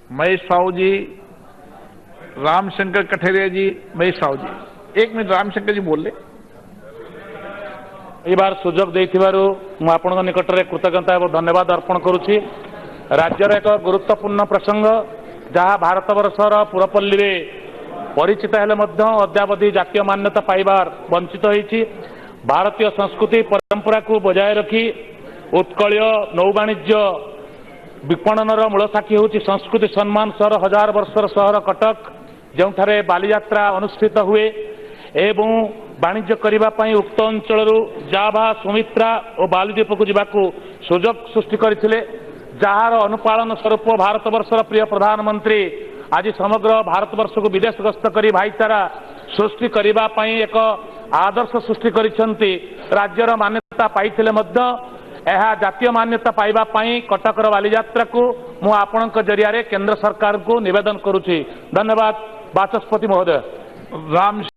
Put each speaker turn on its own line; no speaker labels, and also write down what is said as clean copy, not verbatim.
महेश साहू जी, रामशंकर कठेरिया जी, महेश साहू जी। एक मिनट, रामशंकर जी बोल ले।
ଏବାର ସୁଯୋଗ ଦେଇଥିବାରୁ ମୁଁ ଆପଣଙ୍କ ନିକଟରେ କୃତଜ୍ଞତା ଏବଂ ଧନ୍ୟବାଦ ଅର୍ପଣ କରୁଛି। ରାଜ୍ୟର ଏକ ଗୁରୁତ୍ୱପୂର୍ଣ୍ଣ ପ୍ରସଙ୍ଗ, ଯାହା ଭାରତବର୍ଷର ପୁରପଲ୍ଲୀରେ ପରିଚିତ ହେଲେ ମଧ୍ୟ ଅଦ୍ୟାବଧି ଜାତୀୟ ମାନ୍ୟତା ପାଇବାର ବଞ୍ଚିତ ହୋଇଛି। ଭାରତୀୟ ସଂସ୍କୃତି ପରମ୍ପରାକୁ ବଜାୟ ରଖି ଉତ୍କଳୀୟ ନୌବାଣିଜ୍ୟ ବିପଣନର ମୂଳ ସାକ୍ଷୀ ହେଉଛି ସଂସ୍କୃତି ସମ୍ମାନ ସହର, ହଜାର ବର୍ଷର ସହର କଟକ, ଯେଉଁଠାରେ ବାଲିଯାତ୍ରା ଅନୁଷ୍ଠିତ ହୁଏ ଏବଂ ବାଣିଜ୍ୟ କରିବା ପାଇଁ ଉକ୍ତ ଅଞ୍ଚଳରୁ ଜାଭା, ସୁମିତ୍ରା ଓ ବାଲିଦ୍ୱୀପକୁ ଯିବାକୁ ସୁଯୋଗ ସୃଷ୍ଟି କରିଥିଲେ, ଯାହାର ଅନୁପାଳନ ସ୍ୱରୂପ ଭାରତବର୍ଷର ପ୍ରିୟ ପ୍ରଧାନମନ୍ତ୍ରୀ ଆଜି ସମଗ୍ର ଭାରତବର୍ଷକୁ ବିଦେଶ ଗସ୍ତ କରି ଭାଇଚାରା ସୃଷ୍ଟି କରିବା ପାଇଁ ଏକ ଆଦର୍ଶ ସୃଷ୍ଟି କରିଛନ୍ତି। ରାଜ୍ୟର ମାନ୍ୟତା ପାଇଥିଲେ ମଧ୍ୟ ଏହା ଜାତୀୟ ମାନ୍ୟତା ପାଇବା ପାଇଁ କଟକର ବାଲିଯାତ୍ରାକୁ ମୁଁ ଆପଣଙ୍କ ଜରିଆରେ କେନ୍ଦ୍ର ସରକାରଙ୍କୁ ନିବେଦନ କରୁଛି। ଧନ୍ୟବାଦ, ବାଚସ୍ପତି ମହୋଦୟ।
राम